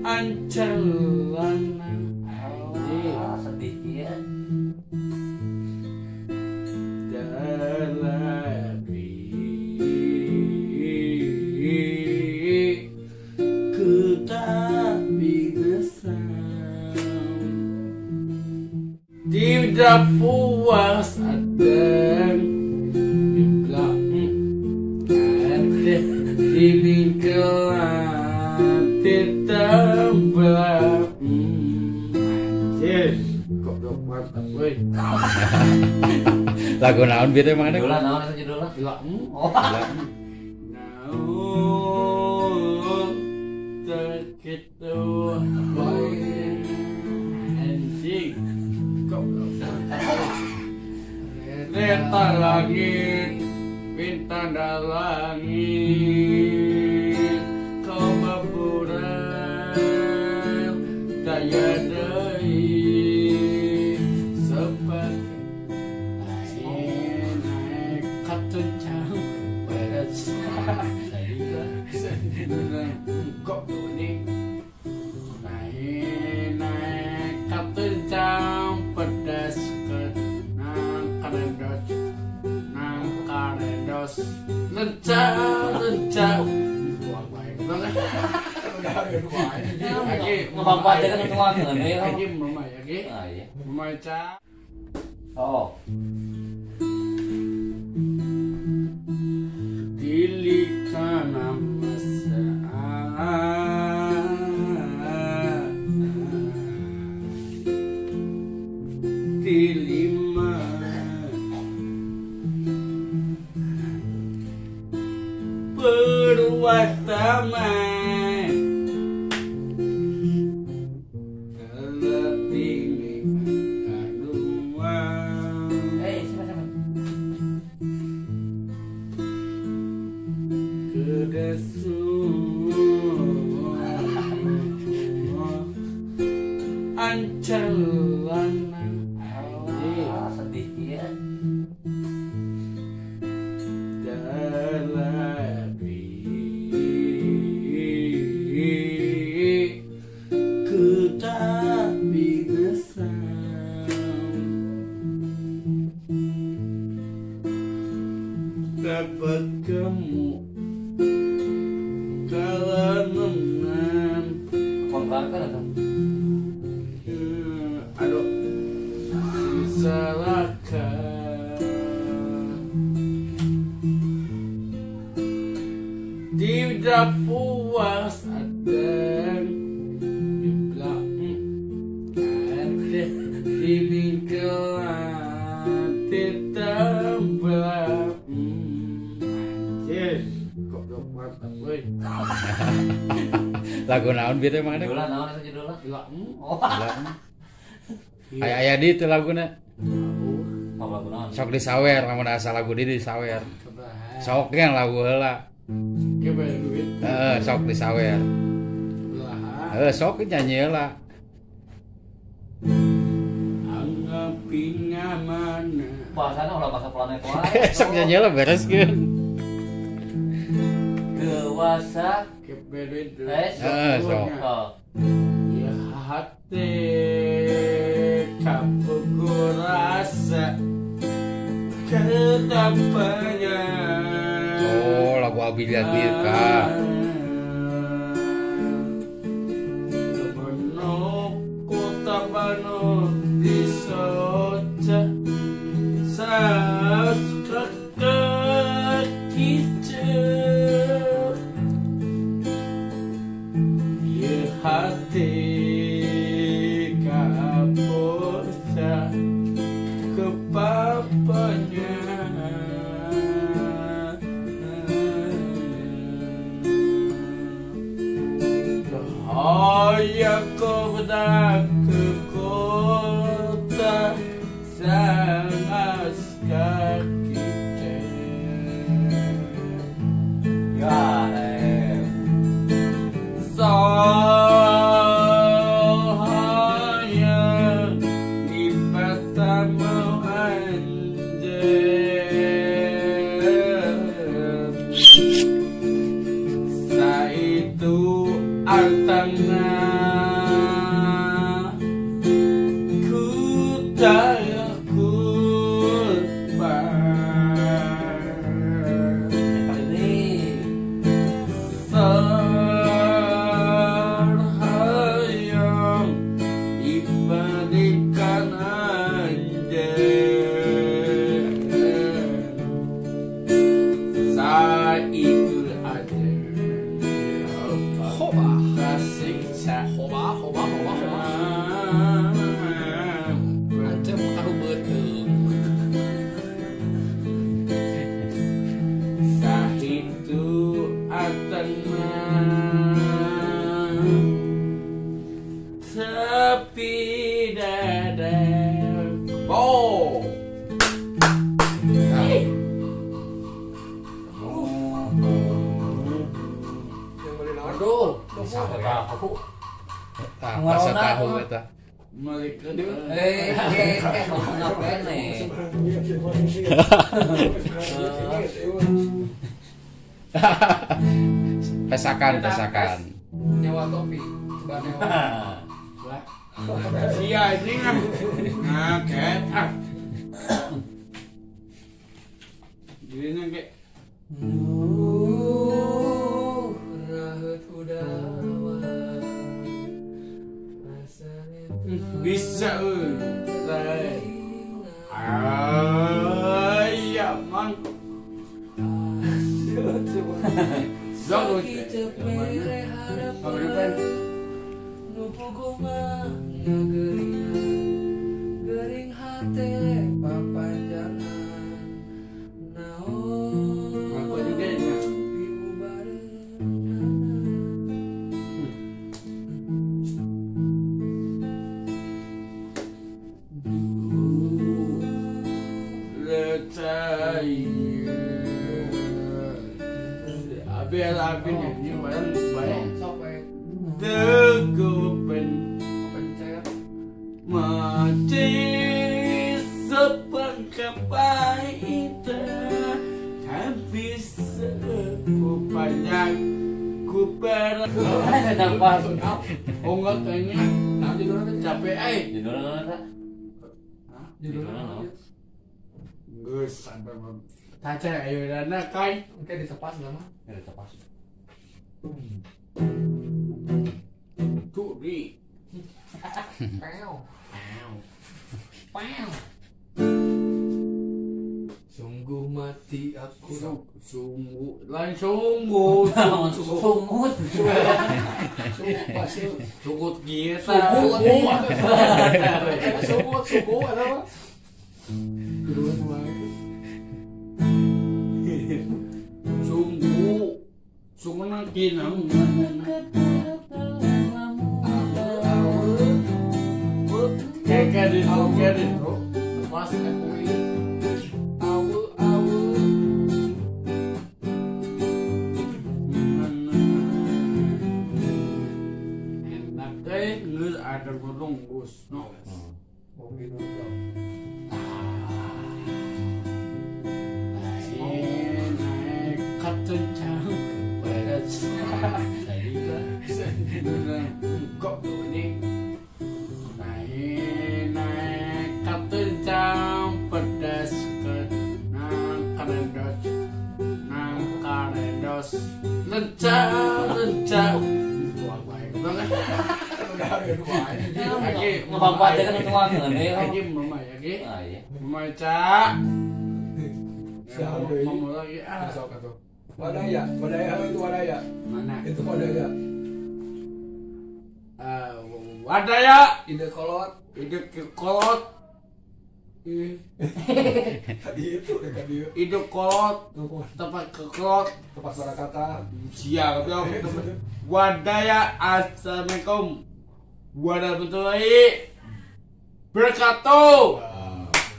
Ancelana Ah, sedih ya. Dalabi ku tak bisa, tidak puas ada ada ini tidak anjir kok belum mantap woi. Lagu naon bieu teh mang? Judulna naon eta judulna? Gila. Oh. Naon terkitu wae anjing kok belum mantap. Kereta langit bintang langit kau maburan daya deui sebagai naik katuncang beres kok ini naik naik katuncang pedas ke nang karendos nang karendos lencang lencang buang baik banget. Lagi Ngomong aja kan tuang ngene. lagi mama lagi Ah iya. mama ca Oh. Dilikana masa dilima perwatama telatini kadua Eh, siapa siapa? Kedesu Ancelana Ah, sedih ya. Dalabi ku tak bisa dapat kamu kalanenan. Kontrakan atau? Aduh disalahkan tidak puas ada di belakang ada ini tidak anjir kok belum mantap woi. Lagu naon bieu teh mang? Judulna naon eta judulna? Gila. Oh. Aya aya di teu laguna. Mau lagu naon? Sok disawer lamun asa lagu di disawer. Sok ge lagu heula. Duit. Heeh, sok disawer. Sebelahan. Heeh, sok nyanyi heula. Anggapinga mana Bahasana ulah bahasa planet wae. Sok nyanyi heula beres geun. Dewasa kebeduit Eh, Heeh, sok. Oh. Ya hati kapuku rasa ketapanya. Oh, lagu Abi Dirka. Kebeno kota bano disoca saus kekice. Ya hati kaposa kepapanya. Hayang ke kota sangas kaki. Ya, Sohaya di patamu anjir Saitu artana Tah bakso tahu eta. Malikeun. Ngomong nih. Pesakan, pesakan. Nyewa topi, coba nyewa. Iya ini kan. Nah, kayak ah. Jadinya kayak bisa ayah mang. Gering hate papanjangan naon aku juga ya. Abel abel ini barang barang tegupen mati sepengkapai itu habis sepanjang kuper. Oh enggak kayaknya capek eh. Judulnya apa? Judulnya Geus sampai taca ayo dana kai. Oke ditepas nama. Ya ditepas. Tuh di. Pew. Pew. Sungguh mati aku. Sungguh lain sungguh. Sungut. Sungut gitu. Sungut sungguh apa? Sungguh sungguh nanti nang kayak lepas FUI awu awu enak deh nggak ada gunung bus no mungkin kok ini naik naik ketencang pedas ke nang karendos lencang lencang tuang baik banget lagi ngebapak aja kan tuang nih lagi mama ya ki mama cak mau lagi ah wadaya wadaya itu wadaya mana itu wadaya wadaya ide kolot itu ide kolot tempat kekolot tempat barakata siap wadaya assalamualaikum warahmatullahi wabarakatuh.